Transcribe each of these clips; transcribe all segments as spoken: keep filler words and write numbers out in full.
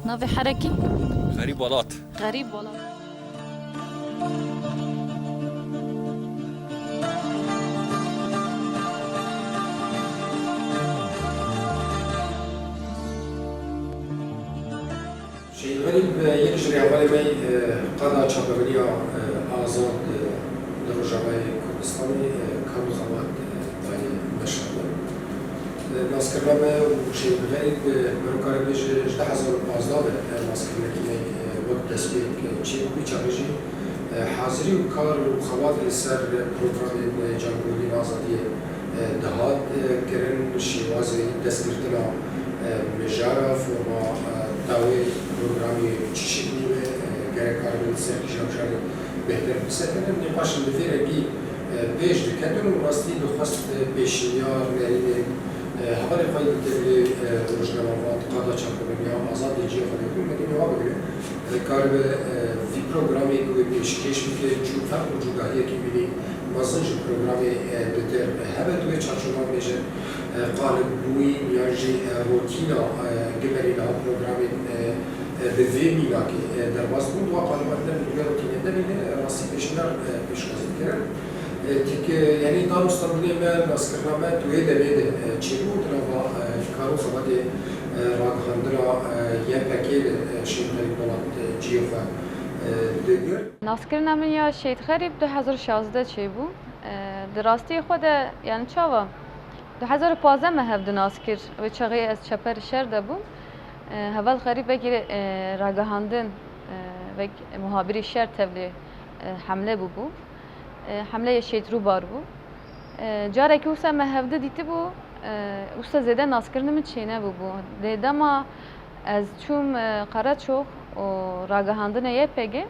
Navê herekî? Xerîb Welat. Xerîb Welat. Şehîd Xerîb, e, yek ji rêhevalê me, e, qada çapemeniya, e, azad, e, li Rojavayê Kurdistanê, e, kar û xebat, e, daye meşandin. E, naskirina me û Şehîd Xerîb, e, meriv kare bêje ji du hezar û pazdeh ve, e, naskirinekî me, e, wek destpêk, e, çêbû, wî çaxê jî, e, hazirî û kar û xebat li ser programên, e, Cangolîn Azadiyê e, dihat, e, kirin, şêwazê destgirtina, e, mijara, forma, e, dawê programê çi şiklî be, e, gerek karibin ser kîjan mijarê bêhtir bisekinin. Nîqaş li vê rengî, e, pêş diketin û rastî dixwest, e, pêşiya nerînên, e, hevalê xwe yê li tevlê, e, rojnamevan, qada çapemeniya azad ê cihê xwe dikir, nerînê wa bigire. Karibe, e, vî programê ku wê pêşkêş bike, cû ferq û cûdahiyekî wînî mezin ji programê, e, ditir hebe. Di wê çarçovan bêjin, e, qalibbûyî yan jî, e, rotîna, e, giberî niha programên, e, e, bi vê mînakê, e, derbas bûn. Di wa qaliban de li duya rotînê de bîne, e, rastî pêşniyar, e, pêşwazî dikirin. E, tîk, e, yanî dan û standinê me, naskirina me di wê demê de, e, çêbû, di nava, e, kar û xebatê, e, ragihandina, e, Y P G de, e, Şehîd Xerîb Welat, e, cihê xwe, e, digirt. Naskirina min ya Şehîd Xerîb du hezar û şazdeh çêbû. E, di rastiyê xwe de, yani çawa? Du hezar û pazdeh me hevdu nas kir. Wê çaxê ez çeperê şer de bûm. E, heval Xerîb wekî, e, ragihandin, e, wek muhabirî şer tevlê, e, hemle bûbû. E, hemleyê Şehîd Rûbar bû. E, carekî wisa me hevdu dîtibû, e, wisa zêde naskirinê min çênebûbû. Lê dema ez çûm, e, Qereçox û ragihandinê Y P G,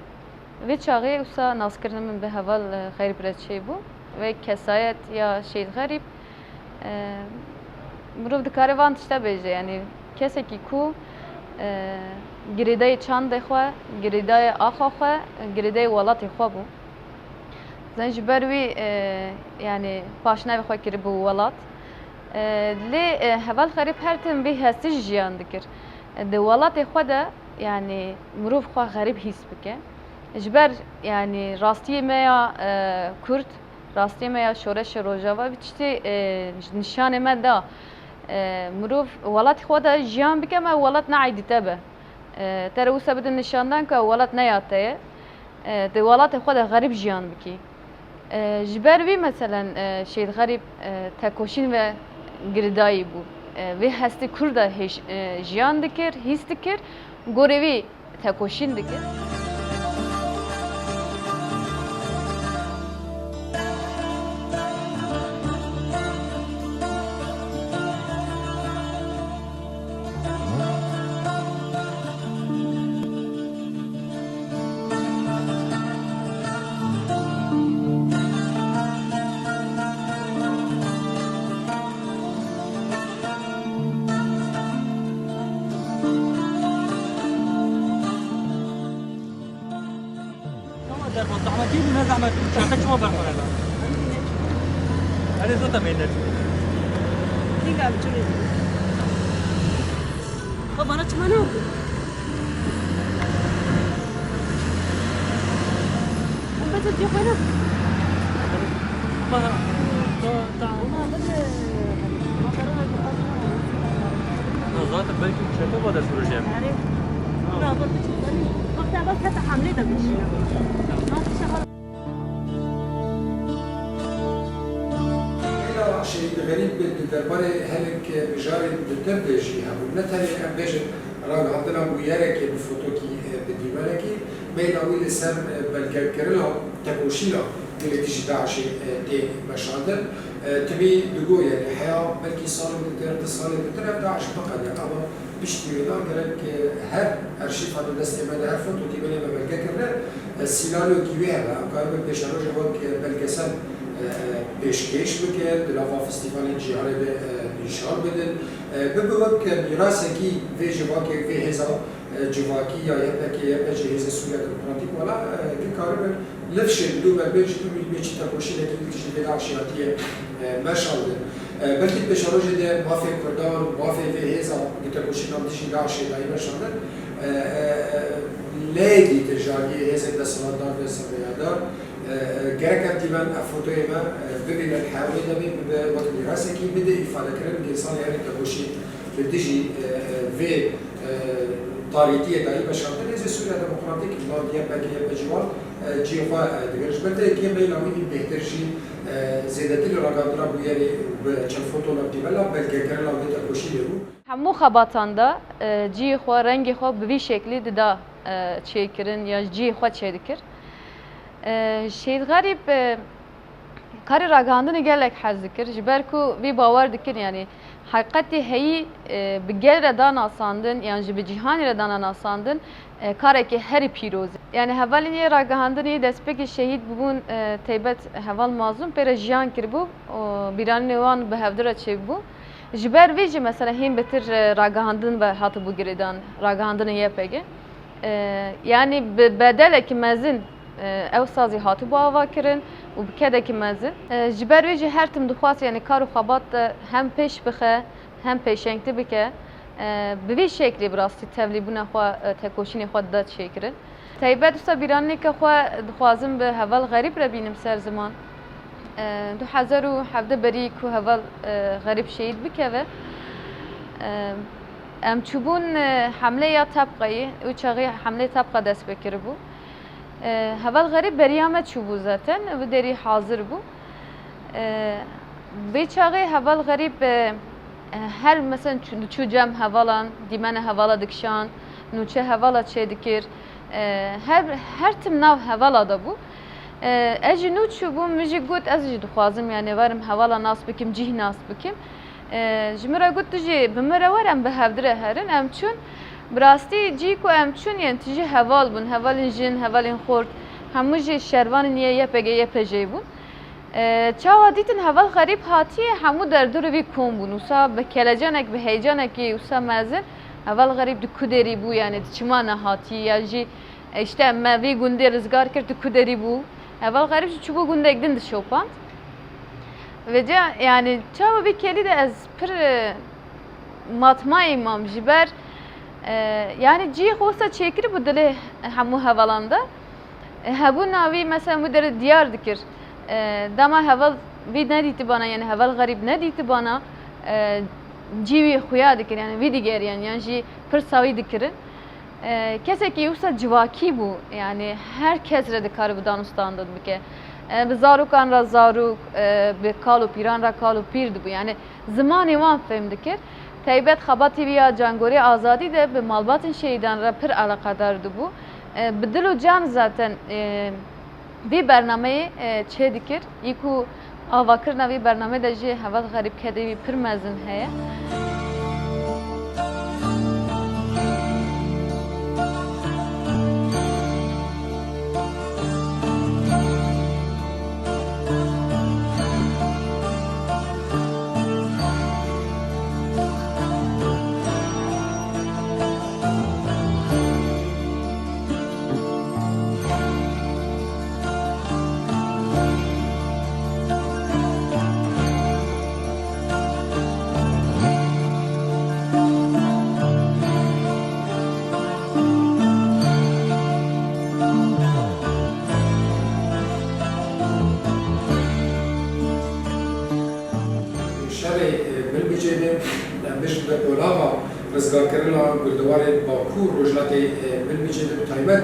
vê çaxê wisa naskirinê min bi heval, e, Xerîb re çêbû. Wek kesayet ya Şehîd Xerîb, e, mirov dikare van tişta bêje, yanî kesekî ku, e, girêdayê çandê xwe, girêdayê axa xwe, girêdayê welatê xwe bû. Zaten ji ber wî, e, yanî paşnavê xwe kiribû welat. E, lê, e, heval Xerîb her tim vê hestî jî jiyan dikir. E, di welatê xwe de, yanî mirov xwe xerîb hîs bike. Ji ber, yanî rastiyê me ya, e, Kurd, rastiyê me ya şoreşê Rojava, vî tiştê, e, ji nîşanê me da, e, mirov welatê xwe de jiyan bike, me welat neeydî te be. E, te re wisa bidin nîşandan ku welat ne ya te ye. E, di welatê xwe de xerîb jiyan bikî. E, ji ber wî, meselen, e, Şehîd Xerîb, e, tekoşîn ve girêdayî bû. E, vê hestê Kurda hêj-, e, jiyan dikir, hîs dikir, gorê wî tekoşîn dikir. Tamam, derman zahmetî bû, ne zahmet bû, çaxê çima berxwe neda? Erê, zota meyne. Kînga biçûnê. Xwe bana çima ne? Hûn bêjin cihê xwe ne? Ama, ta, ta. Ama bide. Zaten belki çete va dest vuracağım. Erê. Buna bak, bak, bak, bak, hemlê de bişîne. Nasıl şahar. Leyla Şehîd Xerîb di derbarê hinek mijarên ditir de jî hebûn. Ne tenê em bêjin ragihandina bûyerekê bi fotokî, e, bi dîmenekî, meyla wî li ser, e, belgekirina tekoşîna gelê dijî DAIŞê, e, tê meşandin. E, timî digot, yanî heya belkî salên ditir, du salên ditir ev DAIŞ biqede. Ama piştî wê de gerek, e, her arşîva di destê me de, her foto dîmenê me belge kirine, e, sînaryoyekî wê hebe. Em karibin pêşerojê wek, e, belgesel, e, e, pêşkêş bikin, di nava festîvalên cîhanê de, e, nîşan bidin. E, bibe wek, e, mîrasekî vê civakê, vê hêza, e, civakî ya Y P G, Y P G, Hêzê Sûriya Demokratîk, wela, e, ki karibin lifşên dû ber bên jî bimîn bê çi tekoşînekî li dijî vê DAIŞê hatiye, e, meşandin. E, belkî di pêşerojê de mafê Kurdan, mafê vê hêza ku tekoşîna dijî DAIŞê dayî meşandin, e, e, e, lê dîtir ji aliyê hêzên desthilatdar ve sermayedar, e, e, gerek ev dîmen, ev fotoyê me, e, bibînin, hewlê de bî, bibe wek mîrasekî, bide îfadekirin, gel salê herî tekoşî bi dijî, e, e, vê, e, tarîtiyê dayî meşandin. Hêzê Sûriya Demokratîk, YPG, YPG wan, e, cihê xwe, e, digirin. Ji ber vê yekê meyla wî bî bêhtir jî, e, zêdetirî ragihandina bûyerê û bi çend foto navdîmela belgekirina vê tekoşî lê bû. Hemû xebatan de, e, cihê xwe, rengê xwe bi vî şeklî dida, e, çêkirin ya cihê xwe çêdikir. E, Şehîd Xerîb, e, karê ragihandinê gelek hez dikir, ji ber ku vî bawer dikir, yanî heqîqetê heyî, e, bi gel re da nasandin, yan jî bi cîhanê re dana nasandin, e, karekî herî pîroz e. Yanî hevalên yê ragihandinê destpêkê şehîd bibûn, e, teybet heval Mazlûm pê re jiyan kiribû, û bîranînê wan bi hevdira çêbû. Ji ber vê jî mesela hîn bitir, e, ragihandin ve hatibû girêdan, ragihandinê Y P G. E, yanî bi bedelekî mezin, e, ew sazî hatibû avakirin û bi kedekî mezin. E, ji ber wê jî her tim dixwast, yanî kar û xebat de hem pêş bixe, hem pêşengtî bike. E, bi vî şeklî bi rastî tevlîbûna xwe, e, tekoşînê xwe dida çêkirin. Teybet wisa bîranîneke xwe dixwazim bi heval Xerîb re bînim ser ziman. E, du hezar û hevdeh berî ku heval, e, Xerîb şehîd bikeve, e, em çûbûn, e, hemleya Tebqeyê, û çaxê hemlê Tebqa dest pê kiribû. E, heval Xerîb beriya me çûbû zaten, bi derî hazir bû. E, vê çaxê heval Xerîb, e, e, her, mesela, çû, çû cem hevalan, dîmene hevala dikişand, nûçe hevala çêdikir. E, her, her tim nav hevala de bû. E, ez jî nû çûbûm, min jî got, ez jî dixwazim, yani, werim hevala nas bikim, cih nas bikim. E, ji min re got, tu jî bi min re were, em bi hevdire herin, em çûn. Bi rastî cî ku em çûn, yên tu jî heval bûn, hevalên jin, hevalên xort, hemû jî şervanên yê Y P G, Y P G bûn. E, çawa dîtin heval Xerîb hatiye, hemû derdorê vî kom bûn. Wisa bi kelecanek, bi heyecanekî wisa mezin, heval Xerîb di ku derî bû, yani di çima nehatî, ya jî, e, işte me vî gundê rizgar kir, di ku derî bû. Heval Xerîb jî çûbû gundek din dişopand. Vêca, yani, çawa vî kelî de ez pir, e, matmayî mam ji ber, e, yani, cihê xwe wisa çêkiribû dilê hemû hevalan de. E, hebûna wî, mesela, wî derê diyar dikir. E, dema heval vî nedîtibana, yani, heval Xerîb nedîtibana, e, cî wî xuya dikir, yani, vî digeriyan, yan jî pirsa wî dikirin. E, kesekî wisa civakî bû, yani her kes re dikaribû danûstandin bike. E, bi zarokan re zarok, e, bi kal û pîran re kal û pîr dibû. Yani zimanê wan fêm dikir. Teybet xebatê wî ya Cangorê Azadî de bi malbatên şehîdan re pir eleqedar dibû. E, bi dil û can zaten, e, vî bernameyê, e, çêdikir. Î ku avakirina vî bernameyê de jî heval Xerîb kedê wî pir mezin heye. Şerê, e, Milbicê de, em bêjin, bi dolava rizgarkirina gundewarê Bakur Rojhilatê, e, Milbicê de bi taybet,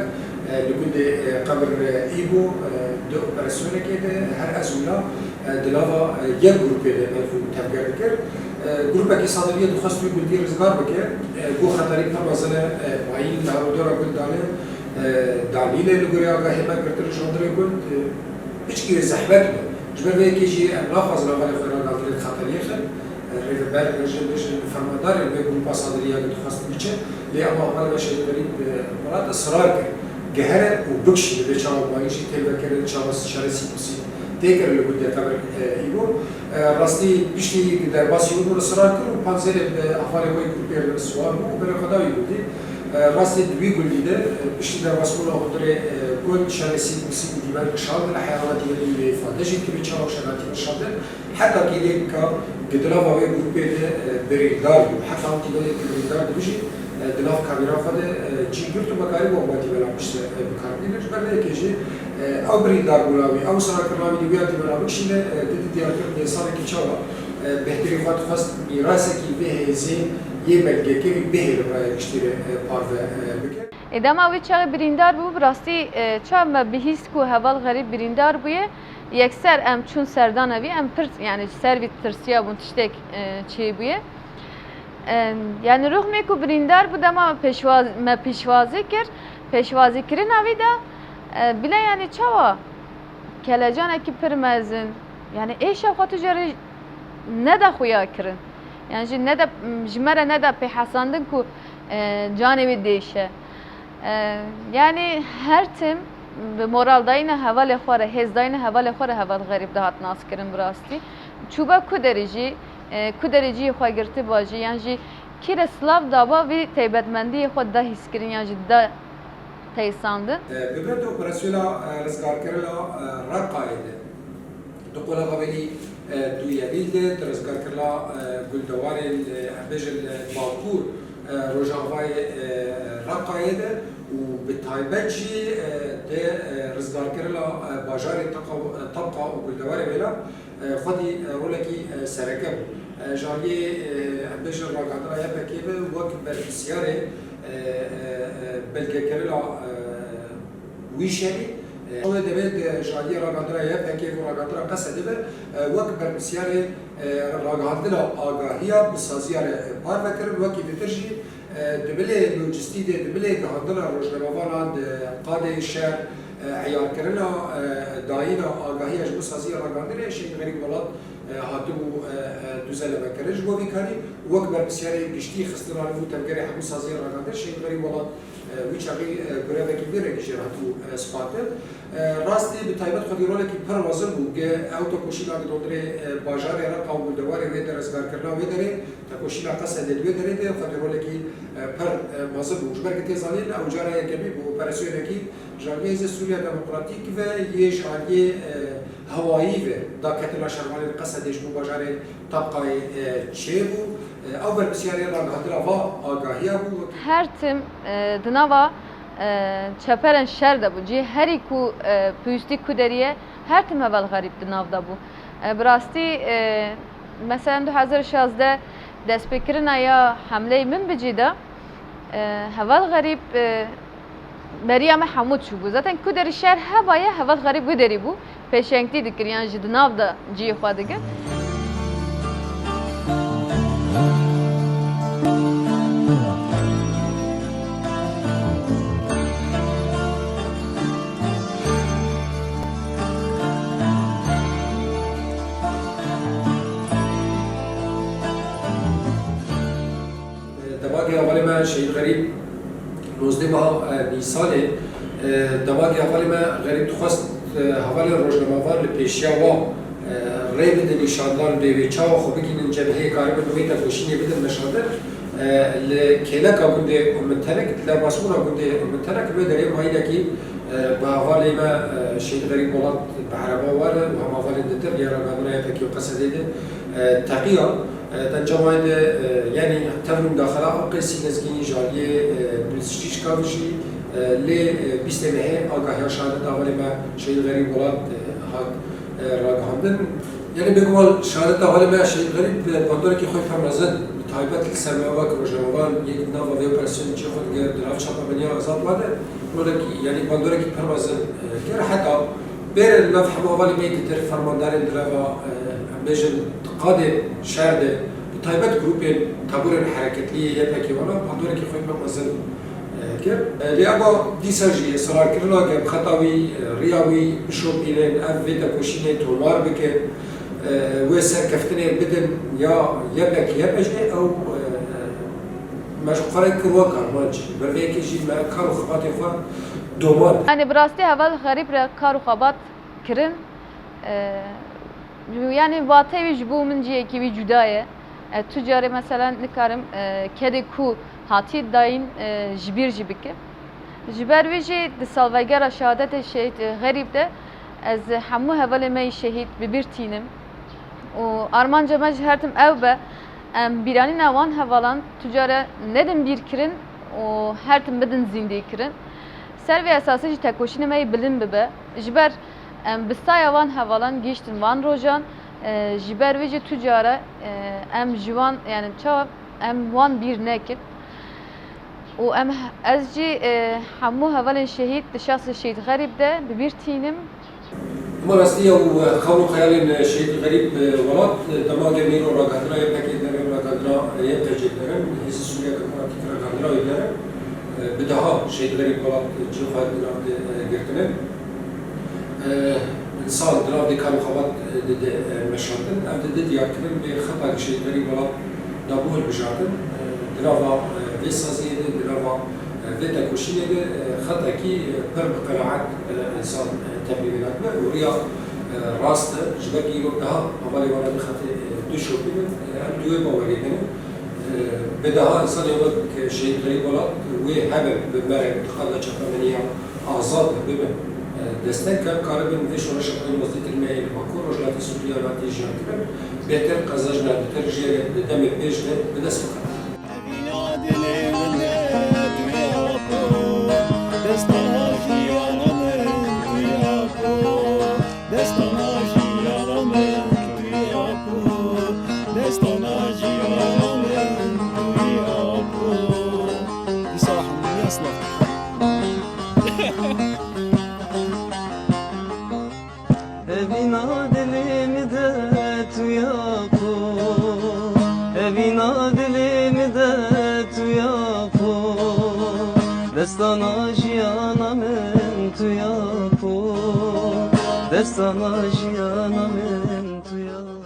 e, li gundê, e, Qebir, e, Îbo, e, di operasyonekê de her ez wila, e, di nava, e, yek grûpê de berf û tevger dikir. E, grûpekî Sadiriye dixwest wî gundî rizgar bike, e, got xeterî pir mezin e, e, mayîn li hevdora gund dane, e, danîne li gorî agahiyê me girtin ji hundirê gund, e, piçkî wê zehmet be. Ji ber vê yekê jî em naxwazin hevalê xwe ragihandinê di xeteriyê xin. E, rêveber, rêjin, rêjin fermandarên vê grûpa Sadiriya ku dixwest biçe, lê ema hevalê me Şehîd Xerîb, e, Mirat israr kir. Gihere û bikişîne vê çawa mayîn jî tê vekirin, çawa şerê sî-, sî-, tê kirin li gundê Qebir, e, Îbo. E, rastî piştî derbasî wî bû, israr kir û panzêrê bi hevalê xwe yê grûpê re siwar bû û berê xwe da wî gundî. Rastî di wî gundî de, e, piştî derbasbûna hundirê, e, gund şerê sî û sî û dî ber kişandin, heywana dîmenî wê îfade jî dikir çawa şer hatî kişandin. Heta kêliyek ka di nava wê grûpê de, e, birîndar bû. Heta ew dîmenê ku birîndar dibû jî, e, di nav kamîra xwe de, e, cî girt û me karîbû ew dîmena piştre, e, bi kar bînin. Ji ber vê yekê jî, e, ew birîndarbûna wî, ew sirakirina wî li wî ya dîmena bikişîne, e, didî diyarkirin dê salekî çawa, e, bêhtirî xwe dixwest mîrasekî vê hêzê yê belgekirî bihêle bi raya giştî re, e, parve, e, bike. Ê dema wî çaxê birîndar bû, bi rastî, e, çawa me bihîst ku heval Xerîb birîndar bûye, yekser em çûn serdana vî, em pir, yanî ji ser vî tirsiyabûn tiştek, e, çêbûye. E, yanî rûxmê ku birîndar bû, dema pêşwaz-, me pêşwazî kir, pêşwazîkirina wî de, e, bile yanî çawa kelecanekî pir mezin, yanî êşa xwe tu jê re neda xuya kirin. Yanî jî neda, ji me re neda pêhesandin ku, e, canê wê dêşe. E, yanî her tim bi moraldayîna hevalê xwe re, hêzdayîna hevalê xwe re heval Xerîb dihat naskirin bi rastî. Çûbe ku derê jî, e, ku derê cihê xwe girtiba jî, yan jî kî re silav daba vî taybetmendiyê xwe da hîskirin yan jî da peysandin. E, bi vir di operasyona, e, rizgarkirina, e, Reqayê de, di qola xwe belî, e, duyemîn de, di rizgarkirina, e, guldewarên, e, em bêjin, e, Bakur, e, Rojavayê, e, Reqayê de û bi taybet jî, e, di, e, rizgarkirina, e, bajarê Teqa-, Tebqa û guldewarê wêna, e, xwedî, e, rolekî, e, sereke bû. E, ji aliyê, e, em bêjin ragihandina Y P G ve wek berpirsyarê, e, e, e, belgekirina, e, wî şerî, e, wê demê di ji aliyê ragihandina Y P G ve û ragihandina Qesedê ve, e, wek berpirsyarê, e, ragihandina agahiya bi saziya re, e, parve kirin, wekî ditir jî, e, di bilê lojistî de, di bilê gihandina rojnamevanan, di qadê şer, e, eyarkirina, e, dayîna agahiya ji bo saziya ragihandinê Şehîd Xerîb Welat, e, hatibû, e, e, duzelemekirin. Ji bo vî karî wek berpirsyarê giştî xistina li bo tevgerê hemû saziya ragihandinê Şehîd Xerîb Welat, e, wî çaxî, e, grevekî vî rengî jê re hatibû, e, spartin. E, rastî bi taybet xwedî rolekî pir mezin bû. Ge ew tekoşîna gidodirê, e, bajarê Reqa û guldewarê wê de, rizgarkirina wê derê, tekoşîna Qesedê di wê derê de xwedî rolekî, e, pir, e, mezin bû. Ji ber ku tê zanîn, ew cara yekemîn bû operasyonekî ji aliyê Hêzê Sûriya Demokratîk ve yê ji aliyê, e, hewayî ve daketina şervanên Qesedê ji bo bajarê Tebqayê, e, çêbû. E, ew berpirsyarê ragihandina va agahiya bû. Her tim, e, di nava, e, çeperên şer de bû. Cihê herî ku, e, pêwîstî ku derî ye, her tim heval Xerîb di nav de bû. E, bi rastî, e, meselen du hezar û şazdeh destpêkirina ya hemleyê Minbicî de, e, heval Xerîb, e, beriya me hemû çûbû. Zaten ku derî şer heva ye, heval Xerîb wê derî bû. Pêşengtî dikir, yan jî di nav de cihê xwe digirt. Dema ku hevalê me Şehîd Xerîb nozdeh meha, e, Nîsanê, e, dema ku hevalê me Xerîb dixwest, e, hevalên rojnamevan li pêşiya wan, e, rê bidin nîşandan bê wê çawa xwe bigihînin cebheyê, karibin wê tekoşînê bidin meşandin, e, li kêleka gundê Ummintelek, li derbasbûna gundê Ummintelek, wê derê mayînekî, e, bi hevalê me, e, Şehîd Xerîb Welat bi ereba were û hema hevalên ditir ya ragihandina Y P G û Qesedê de, e, teqiya. E, di encama de, e, yanî tevr û mudaxala Qeysî Lezgînî ji aliyê, e, polîs Çîçka ve jî, e, lê, e, bîstê mehê agahiya şehadeta hevalê me Şehîd Xerîb Welat, e, hat, e, ragihandin. Yanî bêguman şehadeta hevalê me Şehîd Xerîb, e, bandorekî xwe pir mezin, bi taybet li ser me wek rojnamevan yek di nava vê operasyonê cihê xwe digire di nav çapemeniya azad wa de, rolekî, yanî bandorekî pir mezin, e, kir. Heta bêre li nav hemû hevalê me yê ditir, fermandarên direva, e, em bêjin, di qadê şer de, bi taybet grûpên teborên hereketlî yê Y P G wana, bandorekî xwe pir mezin, e, kir. E, lê eva dîsa jî hesirarkirina ku em xeta wî, e, riya wî bişopînin, ev vê tekoşînê tomar bikin, e, wê serkeftinê bidin ya Y P G, Y P G, ew, e, me ji xwe re kir wek armanc. Ber vê yekê jî me kar û xebatê xwe doman. Yanî bi rastî heval Xerîb re kar û xebat kirin. E, yanî vateyê wî ji bo min cihekî wî cuda ye. Ez tu carê mesela nikarim, e, kedê ku hatiye dayîn, e, ji bîr jî bikim. Ji ber wê jî di salvegera şehadetê Şehîd, e, Xerîb de ez hemû hevalê me yî şehîd bi bîr tînim. Û armanca me jî her tim ew be, em bîranîna wan hevalan tu care nedin bîr kirin û her tim bidin zîndî kirin. Ser vê esasê jî tekoşînê me yê bilind bibe. Ji ber em bi saya wan hevalan gihîştin van rojan, e, ji ber wê jî tu care, e, em ji wan, yani çawa em wan bîr nekin. Û em, ez jî, e, hemû hevalên şehîd di şexsê Şehîd Xerîb de bi bîr tînim. Bi rastî ew, e, xewn û xeyalên, e, Şehîd Xerîb, e, Welat, e, dema ke mêro ragihandina Y P G derin, ragihandina, e, Y P G derin, Hêzên Sûriya Demokratîk ragihandina wê derin, e, bi deha Şehîd Xerîb Welat, e, cihê xwe di nav de, e, girtine. E, însan di nav de kar û xebat, e, dide, e, meşandin. Ev dide diyarkirin bê xeta ku Şehîd Xerîb Welat dabû hilbijartin. E, di nava, e, vê saziyê de, di nava, e, vê tekoşînê de, e, xetekî, e, pir bi qenaet, e, însan, e, tevlî wê nadibe. Û riya, e, rast e, ji ber ku îro daha hevalê wan li xetê, e, du şopî bin, e, em di wê baweriyê de ne. E, bi daha însanê wek Şehîd Xerîb Welat wê hebin, bi me re, bi qada çapemenî ya azad bibin, e, destek ke em karibin vê şoreşa xwe yê nozdehê Tirmehê li Bakur Rojhilatê Sûriya hatî jiyan kirin, bêhtir qezenc ne, bêhtir jê re di demê pêş de bi dest bixe. Evîna dilê min de tu ya ku, destana jiyana min tu ya ku, destana jiyana min tu ya ku, destana jiyana min tu ya ku. Dîsa hemûya silav. Evîna dilê min de tu ya ku, evîna dilê min de tu ya ku, destana jiyana min tu ya ku, destana jiyana min tu ya.